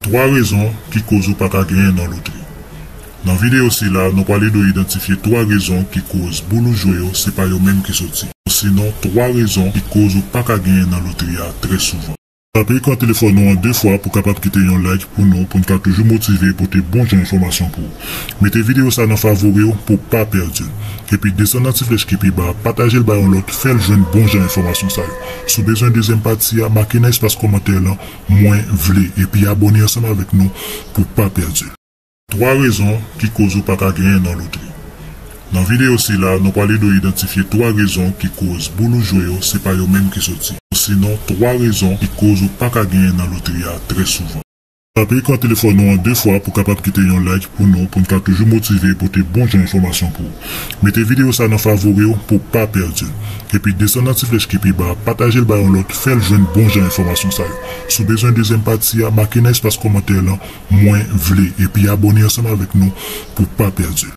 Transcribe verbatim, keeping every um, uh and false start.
Twa rezon ki koz ou pa ka genyen nan lotri. Nan videyo sila, nou pral ede w idantifye twa rezon ki koz boul ou jwe yo, se pa yo menm ki soti. Osinon, twa rezon ki koz ou pa ka genyen nan lotri a trè souvan. Tape ekran telefòn ou an de fwa pou w kapab kite yon like pou nou, pou n ka toujou motive e pote bon jan enfòmasyon pou ou. Mete videyo sa nan favori w pou w pa pèdi l. Epi desann nan ti flèch ki pi ba a, pataje l bay yon lòt, fè l jwenn bon jan enfòmasyon sa yo. Si w bezwen dezyèm pati a, make nan espas kòmantè lan, mwen vle, epi abòne ansanm avèk nou pou w pa pèdi l. Twa rezon ki koz ou pa ka genyen nan lotri. Nan videyo sila, nou pral ede w idantifye twa rezon ki koz boul ou jwe yo, se pa yo menm ki soti. Osinon, twa rezon ki koz ou pa ka genyen nan lotri a trè souvan. Tape ekran telefòn ou an de fwa pou w kapab kite yon like pou nou, pou n ka toujou motive e pote bon jan enfòmasyon pou ou. Mete videyo sa nan favori w pou w pa pèdi l. Epi desann nan ti flèch ki pi ba a, pataje l bay yon lòt, fè l jwenn bon jan enfòmasyon sa yo. Si w bezwen dezyèm pati a, make nan espas kòmantè lan, mwen vle, epi abòne ansanm avèk nou pou w pa pèdi l.